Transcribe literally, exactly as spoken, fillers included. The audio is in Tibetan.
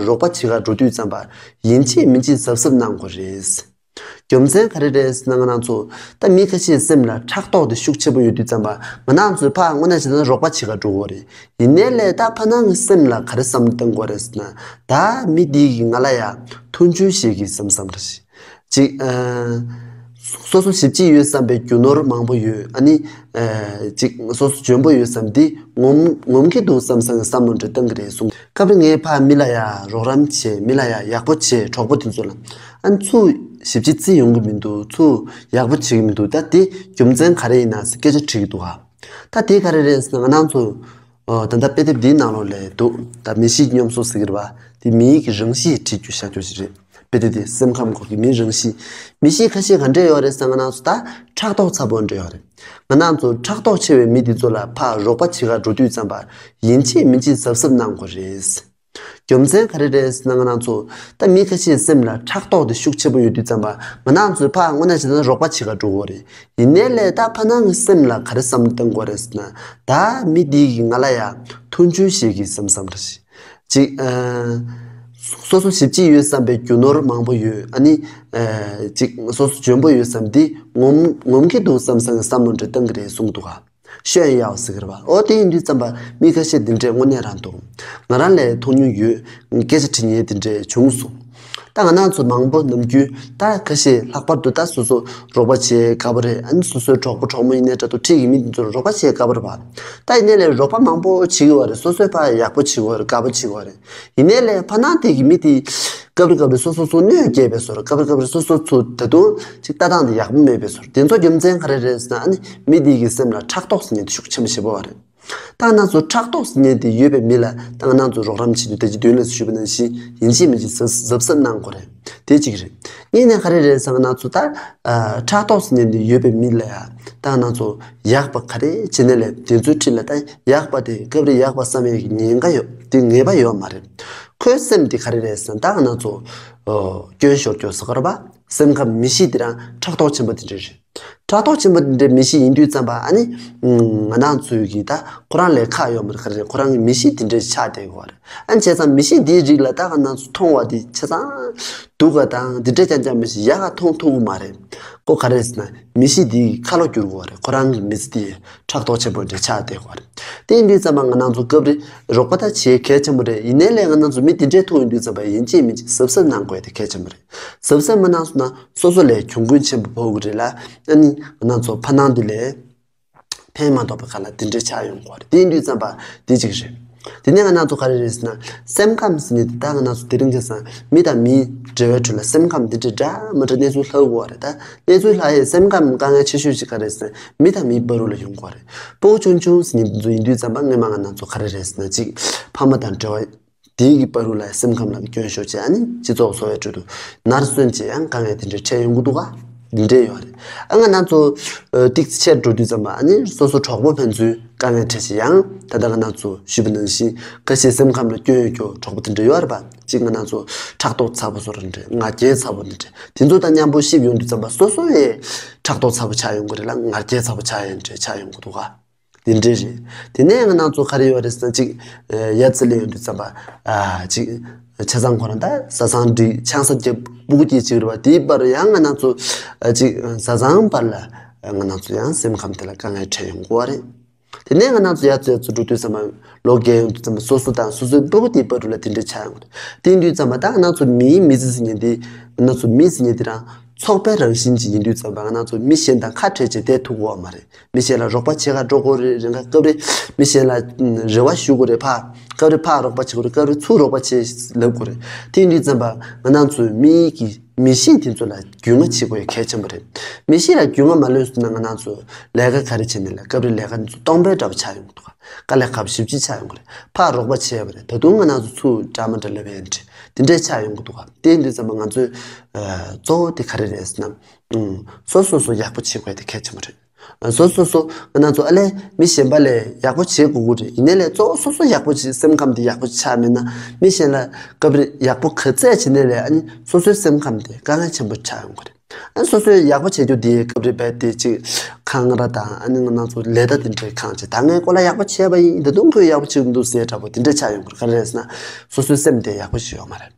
རོགས་པ་བྱེད་ག་འགྲོ་དུས་ཙམ་པ་ཡིན་གཅིག་མིན་གཅིག་གཟབ་གཟབ་གནང་དགོས་རེད། རྒྱུ་མཚན་ག་རེ་རེད་ཟེར་ན། ང་རང་ཚོ་ད་མི་ཁ་ཤས་སེམས་ལ་ཕྲག་དོག་དེ་ཤུགས་ཆེན་པོ་ཡོད་དུས་ཙམ་པ་ང་རང་ཚོས་ཕར་དངོས་གནས་བྱས་ན་རོགས་པ་བྱེད་ག་འགྲོ་དགོས་རེད། ཡིན་ནའི་ལས་ད་ཕ་ནང་གི་སེམས་ལ་ག་རེ་བསམ་བཏང་དགོས་རེད་ཟེར་ན། ད་མི་འདི་གིས་ང་ལ་ཡ་མཐུན་འགྱུར་བྱེད་ཀྱི་བསམ་བསམ་རེད། ཅིག་ཨ། སོ་སོ་ཞེ་གཅིག་ཡོད་བསམ་པའི་རྒྱུ་ནོར་མང་པོ་ཡོད། ཨ་ནི། ཨ། ཅིག་སོ་སོ་འཇོན་པོ་ཡོད་བསམ་འདི་ངོམ་ངོམ་གྱི་འདུག་བསམ་བསམ་གྱི་བསམ་བློ་འདྲ་བཏང་གི་རེད་གསུངས། སྐབས་རེ་ངས་ཕར་མི་ལ་ཡ་རོགས་རམ་བྱེད། མི་ལ་ཡ་ཡག་པོ་བྱེད། གྲོགས་པོ་དེ་ཚོ་ལ། ཨ་ནི་ཚུར་ཞེ་གཅིག་བརྩི་ཡོང་གི་མི་འདུག་ཚུར་ཡག་པོ་བྱེད་ཀྱི་མི་འདུག་ད་དེ་རྒྱུ་མཚན་ག་རེ་ཡིན་ན་ཟེར་སྐད་ཆ་དྲིས་ཀྱི་འདུག་ག་ད་དེ་ག་རེ་རེད་ཟེར་ན། ང་རང་ཚོ་ཨོ། ད་ལྟ་དཔེ་དེབ་འདིའི་ནང་ལོགས་ལ་འདུག་ད་མི་གཤིས་སྙོམས་སོ་ཟེར་གྱི་རེད་པ། དེ་མིའི་གི་རང་གཤིས་བྲིས་རྒྱུ་བཞག་རྒྱུ་ཞིག་རེད། དཔེ་དེབ་དེ་སེམས་ཁམས་སྐོར་གྱི་མིའི་རང་གཤིས། མི་གཤིས་ཁ་ཤས་ག་འདྲས་ཡོད་རེད་ཟེར། ང་རང་ཚོ་ད་ཕྲག་དོག་ཚ་པོ་འདྲ་ཡོད་རེད། ང་རང་ཚོ་ཕྲག་དོག་ཆེ་བའི་མི་དེ་ཚོ་ལ་ཕར་རོགས་པ་བྱེད་ག་འགྲོ་དུས་ཙམ་པ་ཡིན་གཅིག་མིན་གཅིག་གཟབ་གཟབ་གནང་དགོས་རེད། རྒྱུ་མཚན་ག་རེ་རེད་ཟེར་ན། ང་རང་ཚོ་ད་མི་ཁ་ཤས་སེམས་ལ་ཕྲག་དོག་དེ་ཤུགས་ཆེན་པོ་ཡོད་དུས་ཙམ་པ་ང་རང་ཚོས་ཕར་དངོས་གནས་བྱས་ན་རོགས་པ་བྱེད་ག་འགྲོ་དགོས་རེད། ཡིན་ནའི་ལས་ད་ཕ་ནང་གི་སེམས་ལ་ག་རེ་བསམ་བཏང་དགོས་རེད་ཟེར་ན། ད་མི་འདི་གིས་ང་ལ་ཡ་མཐུན་འགྱུར་བྱེད་ཀྱི་བསམ་བསམ་རེད། ཅིག་ཨ། སོ་སོ་ཞེ་གཅིག་ཡོད་བསམ་པའི་རྒྱུ་ནོར་མང་པོ་ཡོད། ཨ་ནི། ཨ། ཅིག་སོ་སོ་འཇོན་པོ་ཡོད་བསམ་འདི་ངོམ་ངོམ་གྱི་འདུག་བསམ་བསམ་གྱི་བསམ་བློ་འདྲ་བཏང་གི་རེད་གསུངས་འདུག་ག་ཤོད་ཡག་ཟེར་གི་རེད་པ། ཨོ་དེ་ཡིན་དུས་ཙམ་པ་མི་ཁ་ཤས་འདི་འདྲས་དངོས་གནས་རང་འདུག་ང་རང་ལས་མཐོང་མྱོང་ཡོད། སྐད་ཆ་དྲི་མཁན་འདི་འདྲས་བྱུང་སོང་། ད་ང་རང་ཚོ་མང་པོ་ནམ་རྒྱུན་ད་ཁ་ཤས་ལྷག་པར་དུ་ད་སོ་སོ་རོགས་པ་བྱེད་དགའ་པོ་རེད། ཨ་ནི་སོ་སོའི་གྲོགས་པོ་གྲོགས་མོ་ཡིན་ནའི་འདྲ་འདུག་འཁྲིས་ཀྱི་མི་འདི་ཚོར་རོགས་པ་བྱེད་དགའ་པོ་རེད་པ། ད་ཡིན་ནའི་ལས་རོགས་པ་མང་པོ་བྱེད་ཀྱི་ཡོད་རེད། སོ་སོས་ཕར་ཡག་པོ་བྱེད་ཀྱི་ཡོད་རེད། དགའ་པོ་བྱེད་ཀྱི་ཡོད་རེད། ཡིན་ནའི་ལས་ཕ་ནང་དེ་གི་མི་དེ་སྐབས་རེ་སྐབས་རེ་སོ་སོ་ཚོ་གནོད་སྐྱེལ་བའི་བཟོ་འདྲ། སྐབས་རེ་སྐབས་རེ་སོ་སོ་ཚོ་ད་དུང་ཅིག་ལྟ་སྟངས་དེ་ཡག་པོ་མེད་པའི་བཟོ་འདྲ། དེ་ཚོ་རྒྱུ་མཚན་ག་རེ་རེད་ཟེར་ན། ཨ་ནི་མི་དེ་གི་སེམས་ལ་ཕྲག་དོག་ཟེར་མཁན་དེ་ཤུགས་ཆེན་པོ་བྱེད་པ་བ་རེད། ད་ང་རང་ཚོ་ཕྲག་དོག་ཟེར་མཁན་དེ་ཡོད་པའི་མི་ལ་ད་ང་རང་ཚོ་རོགས་རམ་བྱེད་དུས་ད་ཅི་མདུན་ལ་ཞུས་པ་ནང་བཞིན་ཡིན་གཅིག་མིན་གཅིག་གཟབ་གཟབ་གནང་དགོས་རེད། དེ་གཅིག་རེད། གཉིས་ནས་ག་རེ་རེད་ཟེར་ན། ང་རང་ཚོ་ད་ཨ་ཕྲག་དོག་ཟེར་མཁན་དེ་ཡོད་པའི་མི་ལ་ཡ་ད་ང་རང་ཚོ་ཡག་པ་ག་རེ་བྱེད་ནའི་ལས་དེ་ཚོའི་འཁྲིས་ལ་ད་ཡག་པ་དེ་སྐབས་རེ་ཡག་པ་བསམ་ཡས་ཀྱི་ཉེན་ཁ་ཡོད། དེ་ངེས་པ་ཡོད་མ་རེད། ཁོའི་སེམས་དེ་ག་རེ་རེད་ཟེར་ན། ད་ང་རང་ཚོ་ཨོ་སྐྱོན་ཤོར་སྐྱོན་ཟེར་གི་རེད་པ། སེམས་ཁམས་མི་གཤིས་དེ་རང་ཕྲག་དོག་ཆེན་པོ་དེ་འདྲ་རེད། ཕྲག་དོག་ཆེན་པོ་དེ་འདྲའི་མི་གཤིས་ཡིན་དུས་ཙམ་པ། ཨ་ནི་ང་རང་ཚོའི་གི་ད་ཁོ་རང་ལས་ཁག་ཡོད་མ་རེད། ག་རེ་རེད། ཁོ་རང་གི་མི་གཤིས་དེ་འདྲའི་ཆགས་བསྡད་ཡོད་རེད། ཨ་ནི་བྱས་ཙང་མི་གཤིས་འདིའི་རིགས་ལ་ད་ང་རང་ཚོ་མཐོང་བ་དེ་བྱས་ཙང་སྡུག་ག་དང་དེ་འདྲ་རྐྱང་རྐྱང་མི་ཤེས། ཡག་ག་མཐོང་ཐུབ་ཀྱི་མ་རེད། ཁོ་ག་རེ་ཟེར་ན་མི་གཤིས་འདིའི་ཁ་ལོ་བསྒྱུར་དགོས་རེད། ཁོ་རང་གི་མི་ཚེ་འདི་ཕྲག་དོག་ཆེན་པོ་འདྲ་ཆགས་བསྡད་ཡོད་རེད། དེ་ཡིན་དུས་ཙམ་པ་ང་རང་ཚོ་སྐབས་རེ་རོགས་པ་ད་བྱེད་གལ་ཆེན་པོ་རེད། ཡིན་ནའི་ལས་ང་རང་ཚོ་མི་དེ་འདྲའི་ཐུག་ཡོང་དུས་ཙམ་པ་ཡིན་གཅིག་མིན་གཅིག་གཟབ་གཟབ་གནང་དགོས་དེ་གལ་ཆེན་པོ་རེད། གཟབ་གཟབ་མ་གནང་སོང་ན་སོ་སོ་ལས་གྱོང་གུན་ཆེན་པོ་ཕོག་གི་རེད་ལ། ཨ་ནི་ང་རང་ཚོ་ཕ་ནང་འདི་ལས་ཕན་མ་ཐོགས་པའི་ཁ་ལ་དེ་འདྲ་ཆགས་ཡོང་གི་རེད། དེ་ཡིན་དུས་ཙམ་པ་དེ་གཅིག་རེད། དེ་ནས་ང་རང་ཚོ་ག་རེ་རེད་ཟེར་ན། སེམས་ཁམས་ཟེར་མཁན་དེ་ད་ང་རང་ཚོ་དེ་རིང་ཁ་སང་མི་དང་མིའི་འབྲེལ་བའི་ཁྲོད་ལ་སེམས་ཁམས་འདི་འདྲ་འདྲ་མི་འདྲ་གནས་ཚུལ་ལྷག་གི་རེད། ད་གནས་ཚུལ་ལྷག་ཡས་སེམས་ཁམས་དཀའ་ངལ་ཆེ་ཤོས་ཤིག་ག་རེ་ཟེར་ན། མི་དང་མིའི་བར་དུ་ལ་ཡོང་གི་རེད། ཕྲུ་གུ་ཆུང་ཆུང་ཟེར་མཁན་འདི་ཚོ་ཡིན་དུས་ཙམ་པ་སྔོན་མ་ང་རང་ཚོ་ག་རེ་རེད་ཟེར་ན། གཅིག་ཕ་མ་དང་འབྲེལ་བ། དེའི་གི་བར་དུ་ལ་སེམས་ཁམས་ལ་སྐྱོན་ཤོར་བྱས། ཨ་ནི་སྤྱི་ཚོགས་འཚོ་བའི་ཁྲོད་དུ་ནར་སོན་བྱས་ཡང་དཀའ་ངལ་དེ་འདྲ་འཕྲད་ཡོང་གི་འདུག་ག་འདི་འདྲ་ཡོད་རེད། ཨ་ང་རང་ཚོ་ཨ་ཏོག་ཙམ་ཆེར་འགྲོ་དུས་ཙམ་པ། ཨ་ནི་སོ་སོ་གྲོགས་པོ་ཕན་ཚུན་དཀའ་ངལ་འཕྲད་བྱས་ཡང་། ད་ལྟ་ང་རང་ཚོ་ཞུས་པ་ནང་བཞིན་ཁ་ཤས་སེམས་ཁམས་ལ་སྐྱོན་ཡོད་རྒྱུ་གྲོགས་པོ་དེ་འདྲ་ཡོད་རེད་པ། གཅིག་ང་རང་ཚོ་ཕྲག་དོག་ཚ་པོ་བཟོ་འདྲ་འདྲ། ང་རྒྱལ་ཚ་པོ་འདི་འདྲ། དེ་ཚོ་དང་མཉམ་པོ་གཤིབ་ཡོང་དུས་ཙམ་པ་སོ་སོ་ཡང་ཕྲག་དོག་ཚ་པོ་ཆགས་ཡོང་གི་རེད་ལ། ང་རྒྱལ་ཚ་པོ་ཆགས་ཡོང་འདྲ་ཆགས་ཡོང་གི་འདུག་ག་འདི་འདྲ་རེད། དེ་ནས་ང་རང་ཚོ་ག་རེ་ཡོད་རེད་ཟེར་ན། གཅིག་ཨ་ཡ་རྩེ་ལ་ཡོང་དུས་ཙམ་པ། ཨ་གཅིག་ཆ་ཚང་ཁོ་རང་ད་བཟའ་ཚང་འགྲིག་ཆང་ས་རྒྱབ་སྤུ་གུ་སྐྱེས་བྱས་རེད་པ། དེའི་བར་ཡང་ང་རང་ཚོ་ཨ་གཅིག་བཟའ་ཚང་བར་ལ་ང་རང་ཚོ་ཡང་སེམས་ཁམས་དེ་ལ་དཀའ་ངལ་འཕྲད་ཡོང་གི་རེད། དེ་ནས་ང་རང་ཚོ་ཡ་རྩེ་ཚོ་འགྲོ་དུས་ཙམ་པ་ལོ་རྒས་ཡོང་དུས་ཙམ་པ་སོ་སོ་དང་སོ་སོའི་སྤུ་གུ་དེའི་བར་དུ་ལ་དེ་འདྲ་ཆགས་ཡོང་གི་རེད། དེ་ཡིན་དུས་ཙམ་པ་ད་ང་རང་ཚོ་མིའི་མི་ཚེ་ཟེར་མཁན་དེ། ང་རང་ཚོ་མི་ཟེར་མཁན་དེ་རང་ཚོགས་པའི་རང་བཞིན་ཅིག་ཡིན་དུས་ཙམ་པ་ང་རང་ཚོ་མི་གཞན་དང་ཁ་བྲལ་བྱས་བསྡད་ཐུབ་ཀྱི་ཡོད་མ་རེད། མི་གཞན་ལ་རོགས་པ་བྱེད་ག་འགྲོ་དགོས་རེད། རེད་ག་སྐབས་རེ་མི་གཞན་ལ་རེ་བ་ཞུ་དགོས་རེད། ཕར་སྐབས་རེ་ཕར་རོགས་པ་བྱེད་དགོས་རེད། སྐབས་རེ་ཚུར་རོགས་པ་བྱེད་ལབ་དགོས་རེད། དེ་ཡིན་དུས་ཙམ་པ་ང་རང་ཚོའི་མིའི་གི་མི་གཤིས་དེ་ཚོ་ལ་རྒྱུས་མངའ་བྱེད་དགོས་ཡ་གལ་ཆེན་པོ་རེད། མི་གཤིས་ལ་རྒྱུས་མངའ་མ་ལོན་སོང་ན་ང་རང་ཚོ་ལས་ཀ་ག་རེ་བྱེད་ནའི་ལས་སྐབས་རེ་ལས་ཀ་དེ་ཚོ་སྟོང་པའི་འདྲ་པོ་ཆགས་ཡོང་གི་འདུག་དཀའ་ལས་ཁག་པོ་ཞེ་པོ་ཅིག་ཆགས་ཡོང་གི་རེད། ཕར་རོགས་པ་བྱས་པ་རེད། ད་དུང་ང་རང་ཚོ་ཚུར་འདྲ་མི་འདྲ་ལབ་ཡ་འདྲ་དེ་འདྲས་ཆགས་ཡོང་གི་འདུག་ག་དེ་ཡིན་དུས་ཙམ་པ་ང་ཚོས་ཨ་གཙོ་བོ་དེ་ག་རེ་རེད་ཟེར་ན། ཨུམ། སོ་སོ་སོ་ཡག་པོ་བྱེད་དགོས་དེ་གལ་ཆེན་པོ་རེད། སོ་སོ་སོ་ང་རང་ཚོ་ཨ་ལས་མི་གཞན་པ་ལས་ཡག་པོ་བྱེད་དགོས་ཀྱི་རེད། ཡིན་ནའི་ལས་གཙོ་བོ་སོ་སོ་ཡག་པོ་བྱེད། སེམས་ཁམས་དེ་ཡག་པོ་ཆགས་མེད་ན་མི་གཞན་ལ་སྐབས་རེ་ཡག་པོ་ག་ཚད་བྱེད་ནའི་ལས་ཨ་ནི་སོ་སོའི་སེམས་ཁམས་དེ་དཀའ་ངལ་ཆེན་པོ་ཆགས་ཡོང་གི་རེད། ཨ་སོ་སོས་ཡག་པོ་བྱེད་རྒྱུ་དེ་སྐབས་རེ་རྦད་དེ་ཅིག་ཁང་ར་དང་ཨ་ནི་ང་རང་ཚོ་ལས་ད་དེ་འདྲའི་ཁང་ཅིག་ད་ངའི་སྐོར་ལ་ཡག་པོ་བྱས་པ་ཡིན། ད་དུང་ཁོས་ཡག་པོ་བྱེད་ཀྱི་འདུག་ཟེར་འདྲ་པོ་དེ་འདྲ་ཆགས་ཡོང་གི་རེད། ག་རེ་རེད་ཟེར་ན་སོ་སོའི་སེམས་དེ་ཡག་པོ་ཞིག་ཡོད་མ་རེད།